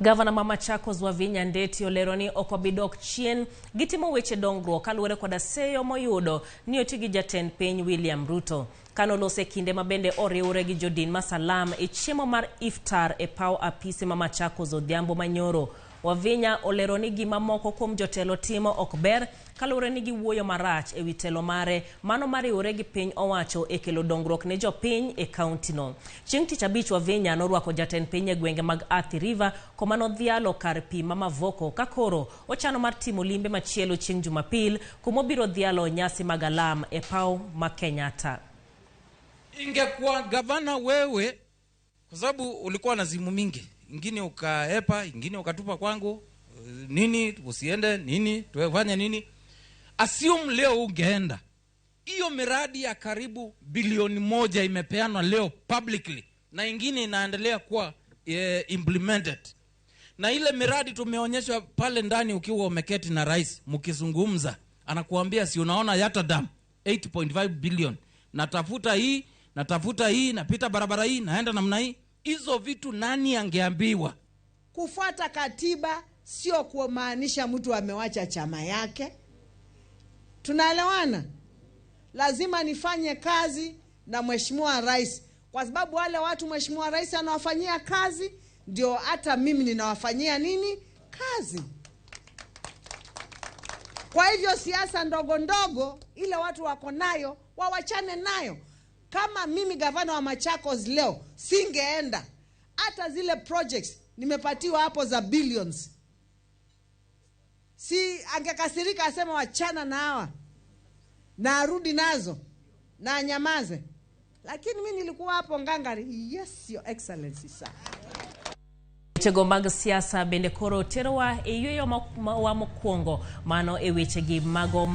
Gavana ma Machakos Wavinya Ndeti olero ni ok obi dok chien gi timo weche dongruok kaluwore koda seyo moyudo ni oti gi jatend piny William Ruto. Kanoloso e kinde ma bende oriwre gi jodin ma Salam e chiemo mar iftar e paw apise ma Machakos odhiambo manyoro. Wavinya olero ni gima moko kuom jotelo timo ok ber kaluwore ni giwuoyo marach e wi telo mare mano mariwore gi piny owacho e kelo dongruok ne jopiny e kaunti no. Chieng' tich abich Wavinya norwako jatend piny e gwenge mag Athi River koma nodhialo kar pi ma Mavoko ka koro ochano mar timo limbe machielo chieng' Jumapil kuma obiro dhialo nyasi mag alam e paw ma Kenyatta. Ingekuwa gavana wewe, kwa sababu ulikuwa na simu mingi, ingine ukaepa, ingine ukatupa kwangu, nini usiende, nini tufanye nini. Assume leo ungeenda, hiyo miradi ya karibu bilioni 1 imepeanwa leo publicly na ingine inaendelea kuwa implemented, na ile miradi tumeonyeshwa pale ndani, ukiwa umeketi na rais mkizungumza, anakuambia si unaona Yatta Dam 8.5 billion, natafuta hii, natafuta hii, napita barabara hii, naenda namna hii. Hizo vitu nani angeambiwa? Kufuata katiba sio kumaanisha mtu amewacha chama yake. Tunaelewana? Lazima nifanye kazi na Mheshimiwa Rais, kwa sababu wale watu Mheshimiwa Rais anawafanyia kazi, ndio hata mimi ninawafanyia nini kazi. Kwa hivyo siasa ndogo ndogo ile watu wako nayo wawachane nayo. Kama mimi gavana wa Machakos leo singeenda hata zile projects nimepatiwa hapo za billions, si angekasirika asema wachana na hawa na arudi nazo na anyamaze, lakini mi nilikuwa hapo ngangari. Yes, Your Excellency sir. Wechego mag siasa bende koro terowa e yweyo wa mokwongo mano e wechegi mago.